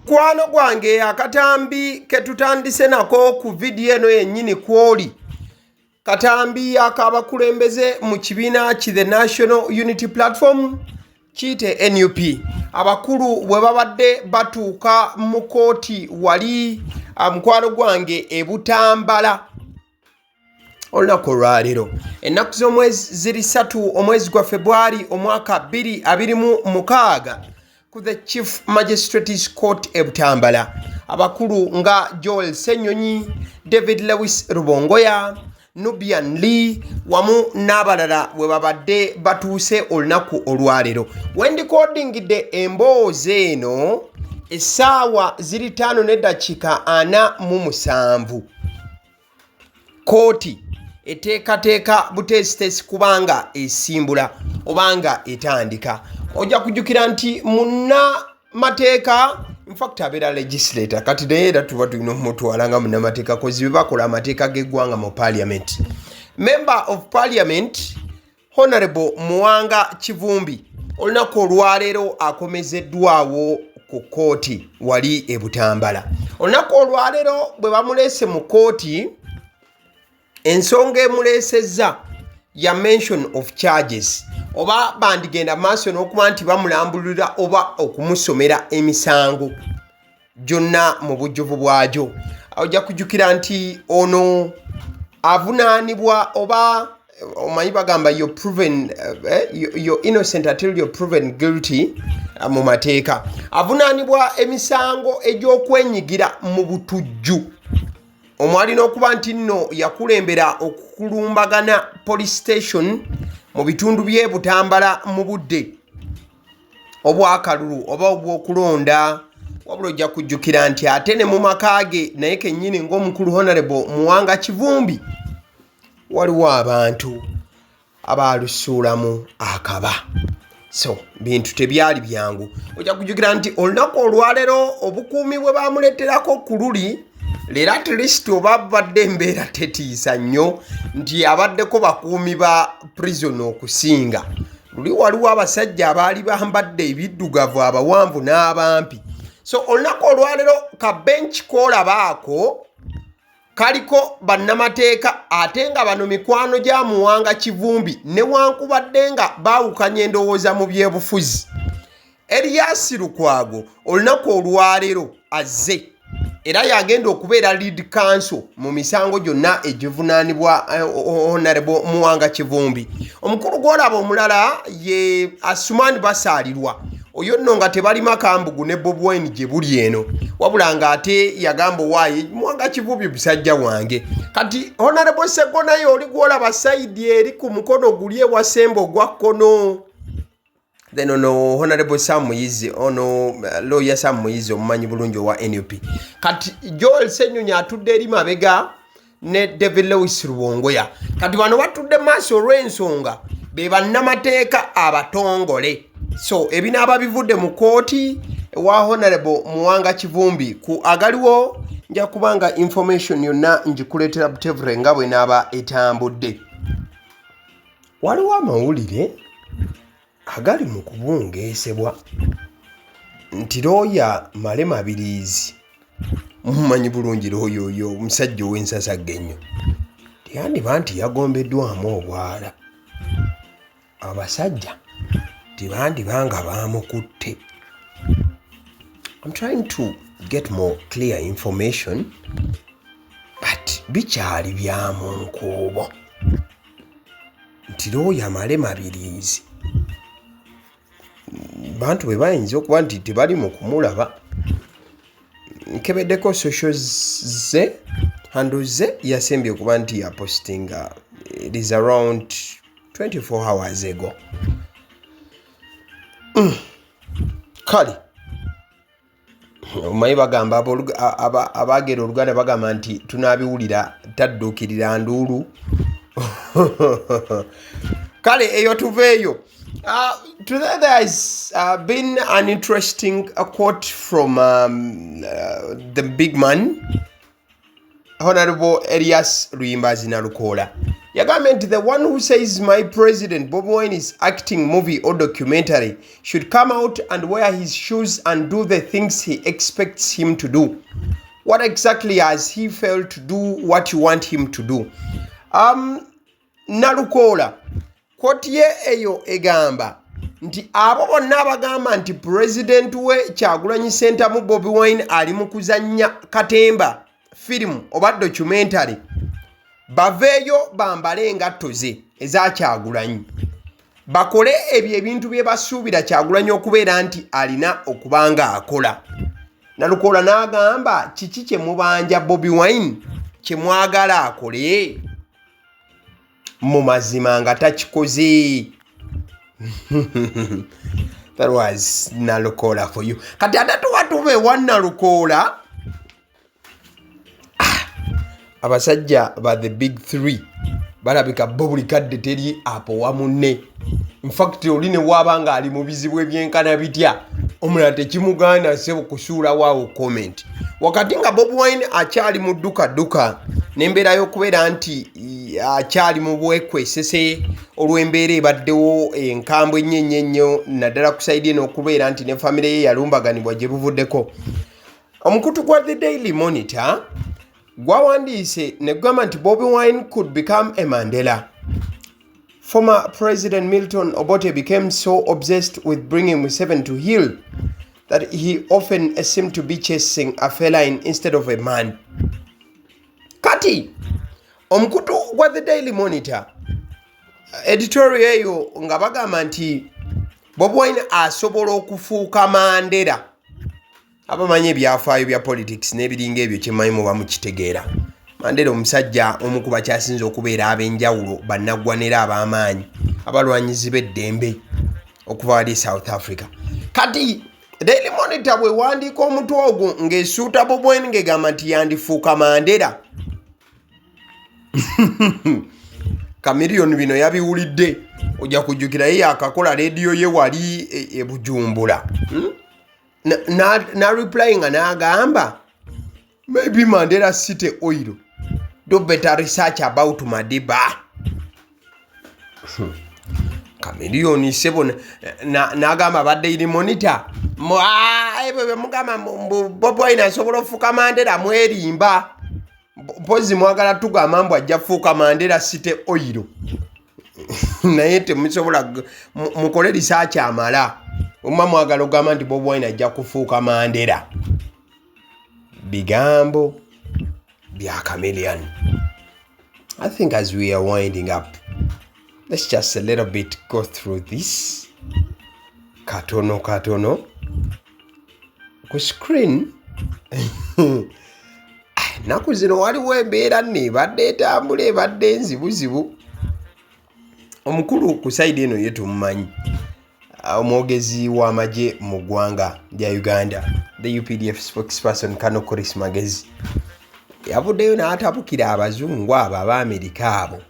Mukwano gwange, akatambi ketutandise nako ku vidiyo eno yennyini kwoli katambi ak'abakulembeze mu kibiina ki The National Unity Platform, kiyite NUP, abakulu bwe babadde batuuka mu kooti wali, mukwano gwange, ebutambala olunaku olwaleero. Ennaku z'omwezi ziri 3, omwezi gwa Febwali, omwaka 2026, ku the Chief Magistrates Court e Butambala, abakulu nga Joel Ssenyonyi, David Lewis Rubongoya, Nubian Lee wamu n'abalala bwe babadde batuuse olunaku olwaleero. Wendikodingidde emboozi eno, essaawa ziri 5 neddakiika 47. Kooti eteekateeka buteesiteesi kubanga esimbula obanga etandika. Ojja kujjukira nti munnamateeka, infact abeera legislator kati, naye era tuba tulina okumutwala nga munnamateeka 'cause be bakola amateeka g'eggwanga mu parliament. Member of Parliament Honorable Muwanga Kivumbi olunaku olwaleero akomezeddwawo ku kooti wali e Butambala. Olunaku olwaleero bwe bamuleese mu kooti, ensonga emuleesezza ya mention of charges, oba bandigenda maaso n'okuba nti bamulambulira oba okumusomera emisango gyonna mu bujjuvu bwagyo. Ojja kujjukira nti ono avunaanibwa, oba omanyi bagamba you're innocent until you're proven guilty mu mateeka. Avunaanibwa emisango egy'okwenyigira mu butujju omwalina okuba nti nno yakulembera okukulumbagana police station mu bitundu by'e Butambala mu budde obwakalulu oba obw'okulonda. Wabula ojja kujjukira nti ate ne mu maka ge naye kennyini ng'omukulu Honorable Muwanga Kivumbi waliwo abantu abaalusuulamu akaba, so bintu tebyali byangu. Ojja kujjukira nti olunaku olwaleero obukuumi bwe bamuleeterako ku luli leero, at least oba badde embeera tetiisa nnyo nti abaddeko bakuumi ba prison okusinga luli. Waliwo abasajja abaali bambadde ebiddugavu, abawanvu n'abampi. So olunaku olwaleero ka bench koolabaako kaliko bannamateeka, ate nga bano mikwano gya Muwanga Kivumbi newankubadde nga baawukanya endowooza mu byebufuzi. Erias Lukwago olunaku olwaleero azze era yagenda okubeera lead counsel mu misango gyonna egivunaanibwa Honorable Muwanga Kivumbi. Omukulu gw'olaba omulala ye Asuman Basaalirwa. Oyo nno nga tebalima kambugu ne Bobi Wine gye buli eno, wabula ng'ate yagamba, "Owaaye, Muwanga Kivumbi musajja wange." Kati Honorable Segonayo oli gw'olaba side eri ku mukono guli ewasemba ogwa kkono. Then ono Honorable Sam Muyizi, ono lawyer Sam Muyizi omumanyi bulungi owa NUP. Kati Joel Ssenyonyi atudde eri mabega ne David Lewis Rubongoya. Kati bano batudde maaso olw'ensonga be bannamateeka abatongole. So ebinaaba bivudde mu kooti ewa Honorable Muwanga Kivumbi ku agaliwo, nja kubanga information yonna ngikuleetera butevure nga bwenaaba etambudde. Waliwo amawulire agali mu kubungeesebwa nti looya Male Mabiriizi, mumanyi bulungi looya oyo, omusajja ow'ensasagge ennyo, teyandiba nti yagombeddwamu obwala. Abasajja tebandiba nga baamukutte. I'm trying to get more clear information, but bikyali bya mu nkuubo nti looya Male Mabiriizi bantu bwe bayinza okuba nti tebali mu kumulaba. Nkebeddeko social ze, handle ze yasembye okuba nti yapostinga, it is around 24 hours ago. Kale omanyi bagamba abaagera Oluganda bagamba nti tunaabiwulira tadduukirira nduulu. Kale eyo tuveeyo. Today there has been an interesting quote from the big man, Honorable Elias Luyimbazi Nalukoola. Yagambye nti the one who says my president Bobi Wine is acting movie or documentary should come out and wear his shoes and do the things he expects him to do. What exactly has he failed to do what you want him to do? Nalukoola quote ye eyo egamba nti abo bonna abagamba nti pulezidenti we Kyagulanyi Ssentamu Bobi Wine ali mu kuzannya katemba, firimu oba documentary, baveeyo bambale engatto ze eza Kyagulanyi, bakole ebyo ebintu bye basuubira Kyagulanyi okubeera nti alina okuba nga akola. Nalukoola n'agamba, kiki kye mubanja Bobi Wine kye mwagala akole mu mazima nga takikoze? That was Nalukoola for you. Kati ate tuba tuva ewa Nalukoola. Ah, abasajja ba the big three balabika bo buli kadde teri apowa munne. Infact oli ne waaba ng'ali mu bizibu ebyenkana bitya, omulala tekimugaana sebo kusuulawo awo comment. Wakati nga Bobi Wine akyali mu ddukadduka n'embeera y'okubeera nti akyali mu bwekwesese olw'embeera ebaddewo enkambwe ennyo ennyo ennyo, naddala ku side eno okubeera nti ne famire ye yalumbaganibwa gye buvuddeko, omukutu gwa The Daily Monitor gwawandiise ne gugamba nti Bobi Wine could become a Mandela. Former President Milton Obote became so obsessed with bringing Museveni to heel that he often seemed to be chasing a feline instead of a man. Kati omukutu gwa The Daily Monitor editorial eyo nga bagamba nti Bobi Wine asobola okufuuka Mandela. Abamanyi ebyafaayo bya politics n'ebiringa ebyo, kyemmanyi muba mukitegeera. Mandela omusajja omu ku bakyasinze okubeera ab'enjawulo, bannaggwanera ab'amaanyi, abalwanyizi b'eddembe okuva wali e South Africa. Kati Daily Monitor bwewandiika omutwe ogwo ng'esuuta Bobi Wine, ng'egamba nti yandifuuka Mandela. Chameleone bino yabiwulidde. Ojja kujjukira ye yakakola leediyo ye wali e Bujumbura, Na reply nga n'agamba, "Maybe Mandela City Oil. Do better research about Madiba." Chameleone sebo n'agamba aba Daily Monitor, ebyo byemugamba mbu Bobi Wine asobola ofuuka Mandela, mwerimba. Mpozi mwagala tugamba mbu ajja fuuka Mandela City Oil, naye temusobola. Mukole research amala omuba mwagala okugamba nti Bobi Wine ajja kufuuka Mandela. Bigambo bya Chameleone. I think as we are winding up, let's just a little bit go through this katono katono ku screen. Ennaku zino waliwo embeera nno ebadde etambula, ebadde enzibuzibu. Omukulu ku side eno ye tumumanyi, omwogezi w'amagye mu ggwanga lya Uganda, the UPDF spokesperson, Colonel Chris Magezi, yavuddeyo n'atabukira abazungu abo abaamerika abo,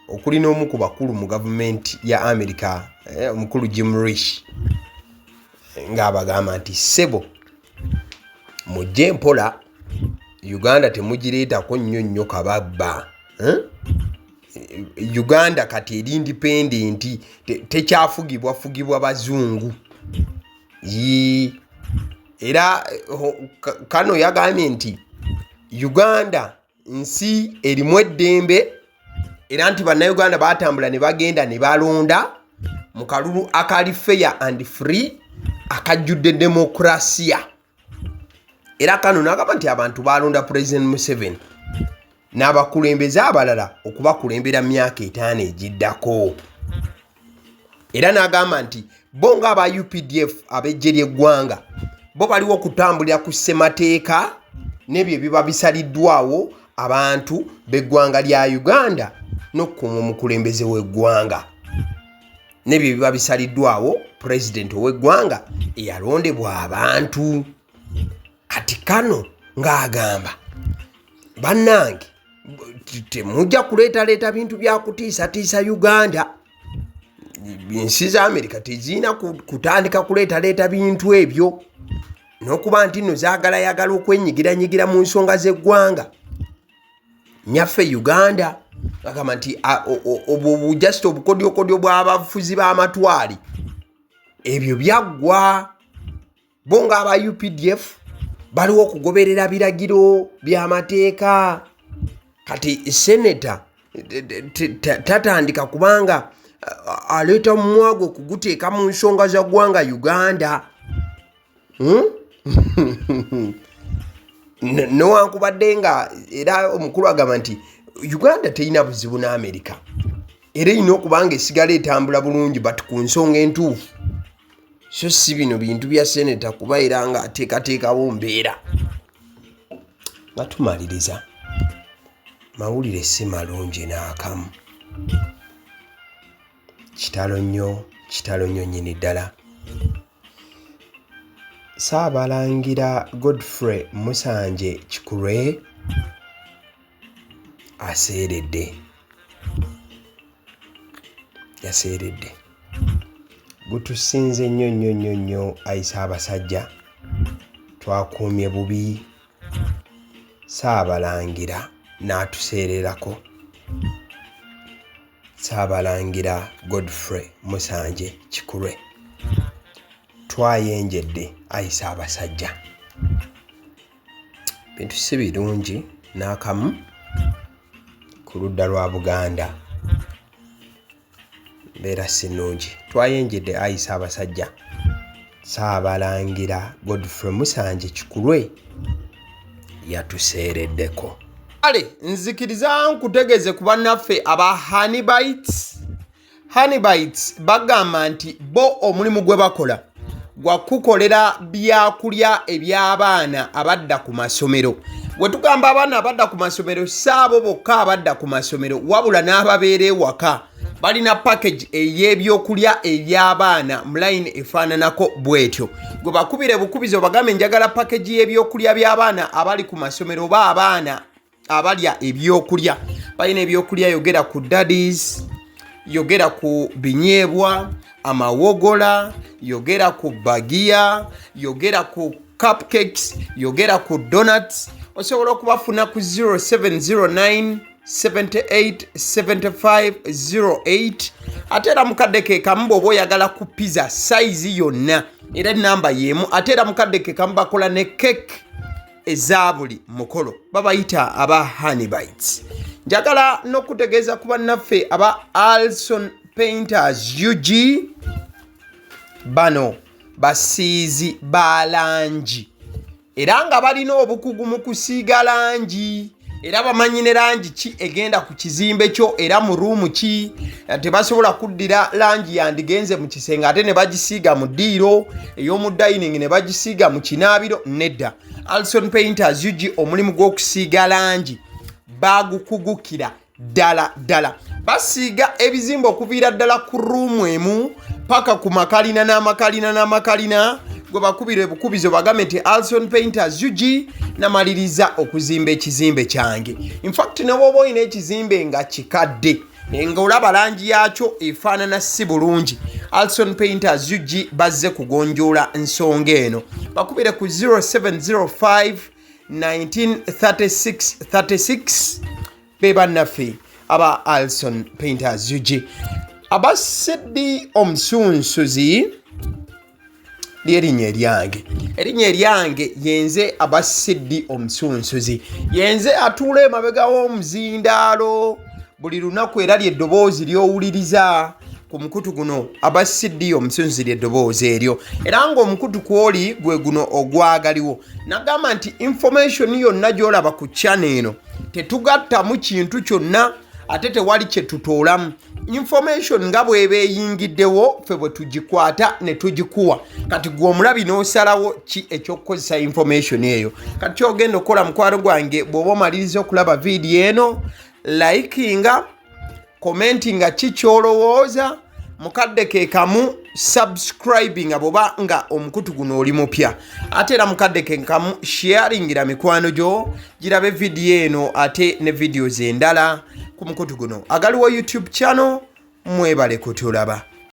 okuli n'omu ku bakulu mu gavumenti ya Amerika, omukulu Jim Risch, ng'abagamba nti ssebo, mujje mpola, Uganda temugireetako nnyo nnyo kababba, eh? Uganda kati eri independent, tekyafugibwa fugibwa bazungu. Yii. Era kano yagambye nti Uganda nsi erimu eddembe, era nti Bannayuganda batambula ne bagenda ne balonda mu kalulu akali fair and free, akajjudde demokrasiya. Era kano n'agamba nti abantu balonda President Museveni n'abakulembeze abalala okubakulembera mu myaka 5 egiddako. Era n'agamba nti bo ng'aba UPDF, ab'eggye ly'eggwanga, bo baliwo okutambulira ku ssemateeka n'ebyo ebiba bisaliddwawo abantu b'eggwanga lya Uganda n'okukuuma omukulembeze w'eggwanga. N'ebyo biba bisaliddwawo pulezidenti ow'eggwanga eyalondebwa abantu. Kati kano ng'agamba, bannange, temujja kuleetaleeta bintu byakutiisatiisa Uganda. Ensi za Amerika tezirina kutandika kuleetaleeta bintu ebyo, n'okuba nti nno zaagalayagala okwenyigiranyigira mu nsonga z'eggwanga nyaffe Uganda. Agamba nti obwo just obukodyokodyo bw'abafuzi b'amatwale, ebyo byaggwa. Bo ng'aba UPDF baliwo okugoberera biragiro by'amateeka. Kati seneta tatandika kubanga aleeta mumwa gwe kuguteeka mu nsonga za ggwanga Uganda, Newankubadde nga era omukulu agamba nti Uganda terina buzibu ne Amerika, era erina okuba nga esigala etambula bulungi, but ku nsonga entuufu, so si bino bintu bya seneta kuba era nga ateekateekawo mbeera. Nga tumaliriza, mawulire si malungi n'akamu. Kitalo nnyo, kitalo nnyo nnyini ddala. Ssaabalangira Godfrey Musanje Kikulwe aseeredde, yaseeredde. Gutusinze nnyo nnyo nnyo nnyo, ayi Ssaabasajja, twakuumye bubi Ssaabalangira n'atuseererako. Ssaabalangira Godfrey Musanje Kikulwe, twayenjedde, ayi Ssaabasajja. Bintu si birungi n'akamu ku ludda lwa Buganda, mbeera si nnungi. Twayenjedde, ayi Ssaabasajja. Ssaabalangira Godfrey Musanje Kikulwe yatuseereddeko. Kale nzikiriza nkutegeeze ku bannaffe aba Honeybites. Honeybites bagamba nti bo omulimu gwe bakola gwa kukolera byakulya eby'abaana abadda ku masomero. Bwe tugamba abaana abadda ku masomero, si abo bokka abadda ku masomero, wabula n'ababeera ewaka. Balina package ey'ebyokulya eby'abaana mu line efaananako bw'etyo. Gwe bakubire bukubizi obagambe, "Njagala package y'ebyokulya by'abaana abali ku masomero oba abaana abalya ebyokulya." Balina ebyokulya, yogera ku daddies, yogera ku binyeebwa, amawogola, yogera ku bagiya, yogera ku cupcakes, yogera ku donuts. Osobola okubafuna ku 0709 78 75 08. Ate era mukadde ke kamu, bw'oba oyagala ku pizza size yonna, era enamba y'emu. Ate era mukadde ke kamu bakola ne cake eza buli mukolo. Babayita aba Honeybites. Njagala n'okutegeeza ku bannaffe aba Alson Painters UG. Bano basiizi ba langi, era nga balina obukugu mu kusiiga langi, era bamanyi ne langi ki egenda ku kizimbe kyo era mu room ki. Tebasobola kuddira langi yandigenze mu kisenge ate ne bagisiiga mu ddiiro, ey'omu dining ne bagisiiga mu kinaabiro. Nedda, Alson Painters UG omulimu gw'okusiiga langi bagukugukira ddala ddala. Basiiga ebizimbe okuviira ddala ku room emu paka ku makalina n'amakalina n'amakalina. Gwe bakubira ebukubizo bagambe nti Alson Painters UG namaliriza okuzimba ekizimbe kyange. Infact, ne bwoba olina ekizimbe nga kikadde, nga olaba langi yakyo efaanana si bulungi, Alson Painters UG bazze kugonjoola nsonga eno. Bakubire ku 0705 1936 36. Be bannaffe aba Alson Painters UG. Abasiddi omusunsuzi lyerinnya eryange, erinnya eryange yenze Abasiddi omusunsuzi, yenze atuula emabega w'omuzindaalo buli lunaku, era lyeddoboozi ly'owuliriza ku mukutu guno. Abasiddi omusunsuzi lyeddoboozi eryo, era ng'omukutu kwoli gwe guno ogwagaliwo. Nagamba nti information yonna gy'olaba ku channel eno, tetugattamu kintu kyonna ate tewali kye tutoolamu. Information nga bw'eba eyingiddewo, ffe bwe tugikwata ne tugikuwa. Kati gwe omulabi n'osalawo ki ekyokukozesa information eyo. Kati kyogenda okukola, mukwano gwange, bw'oba omaliriza okulaba vidiyo eno, likinga, commentinga ki kyolowooza, Mukadde ke kamu subscribinga bwoba nga omukutu guno oli mupya, ate era mukadde ke kamu sharingira mikwano gyo girabe vidiyo eno ate ne videos endala ku mukutu guno agaliwo YouTube channel. Mwebale kutulaba.